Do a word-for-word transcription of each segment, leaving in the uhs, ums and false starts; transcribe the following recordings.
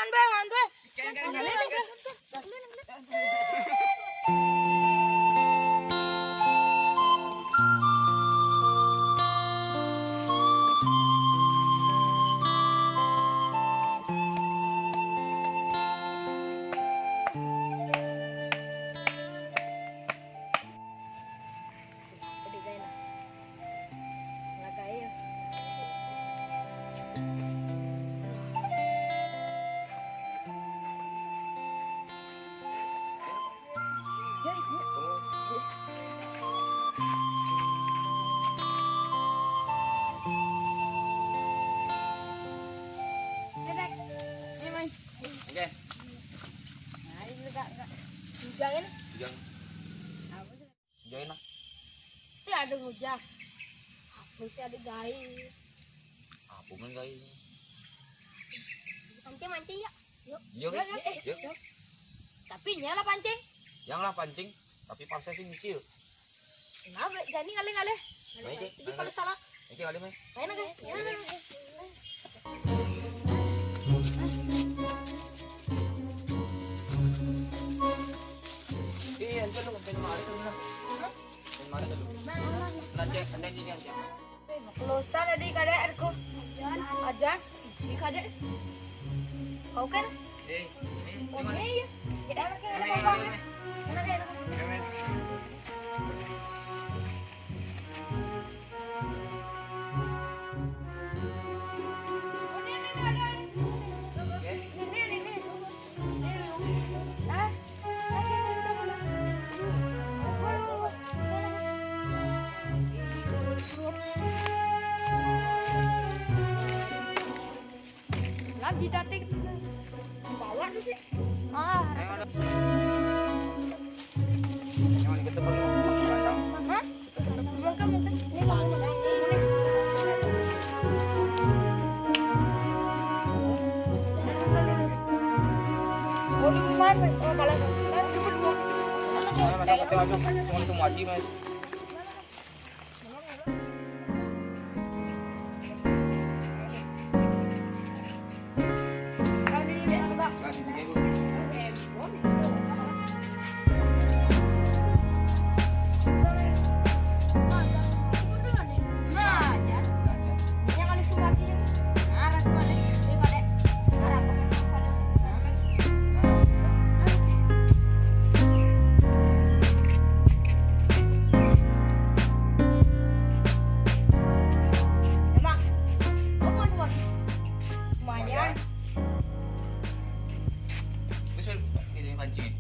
Bang, Bang. Bebek. Ini, Mai. Oke. Nah, ini juga, Kak. Hujan ini. Hujan. Apa sih? Hujan enak. Si ada hujan. Apa sih ada gai? Apa main gai? Mancing, mancing ya. Yuk. Yuk, yuk, yuk, yuk. Yuk. Tapi nyala pancing. Yang lah pancing, tapi paksa sih misil. Kenapa? Jadi ngalih-ngalih. Nah, itu, jadi ngalih. Kalau salah. Itu kali, Mai. Main aja. Ya. Iya, anjir lu, main mana tuh, nah? Hah? Main mana tuh lu? Nah, cek, ada di sini, cek. Pelusa tadi kadek aku. Ajan. Ajan. Iji kadek. Kau kan? Eh, eh, oh, gimana? Iya, iya. Kita pakai ada apa? Mana dia? Lagi cantik. Bawa tuh sih. Ah. Hah? Belum kamu kan? Ini mau. Oh, di rumah, oh, malah. Cuma itu mati, Mas. Emang, lumayan. Terus ini pancing.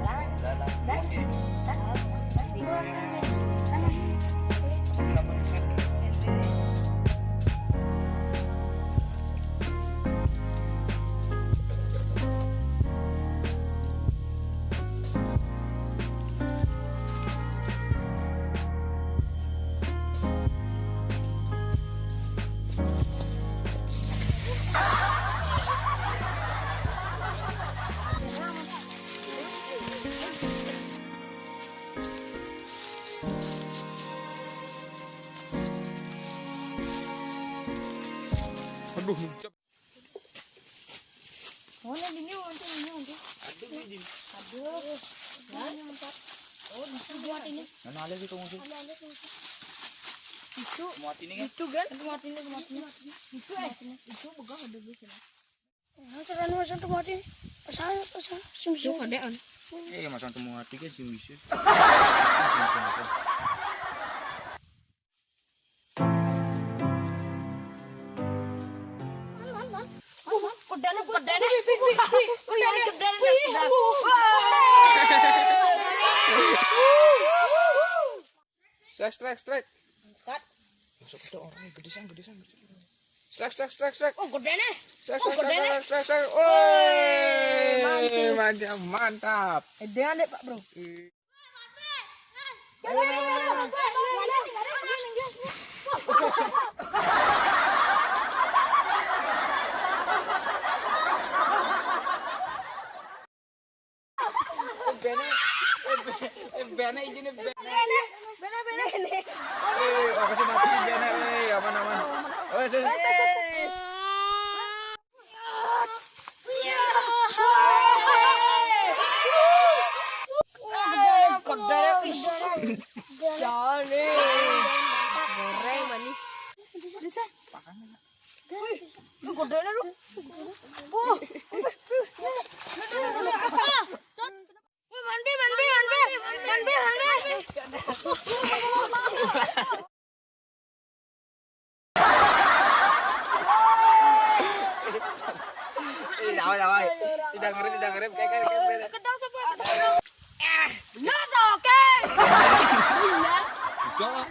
Lah, lah, lah. Lah, sini. Kenapa sih? Aduh, ngucap. Oh, nah, ini, oh, ini, oh, ini. Aduh, ini. Aduh. Nah, ini empat. Oh, bisa buat ini. Mana ada sih kamu sih? Ada, ada tuh. Itu. Muat ini kan? Itu kan? Muat ini, muat ini. Itu, eh. Itu pegang ada di sini. Nah, cara nu satu muat ini. Pasal, pasal, sim, sim. Itu kadean. Eh, masa temu hati kan sih bisa. Pedane, pedane. Wih, wih, pedane. Wih, sudah. Wah. Strike, strike, strike. Angkat. Masuk itu orangnya gede sang, gede sang, gede sang. Strike, strike, strike, strike. Oh, gedene. Strike, oh, strike, gedene. Strike, strike, strike. Woi, mancing. Mantap, mantap. Gedean deh, Pak, Bro. Iya. Bene, eh, be-, eh, bene, izin, bene. Bene, bene, bene. Eh, aku sih mati, bene, eh, aman, aman. Oh, saya Kedere, ih. Jane. Goreng manis. Lu kedere lu. Wah. Wah, mandi, mandi, mandi. Mandi, mandi. Eh, jangan, jangan. Tidak ngerem, tidak ngerem. Kayak, kayak, kayak. Kedang sapa? Bener, oke. Iya. Cok.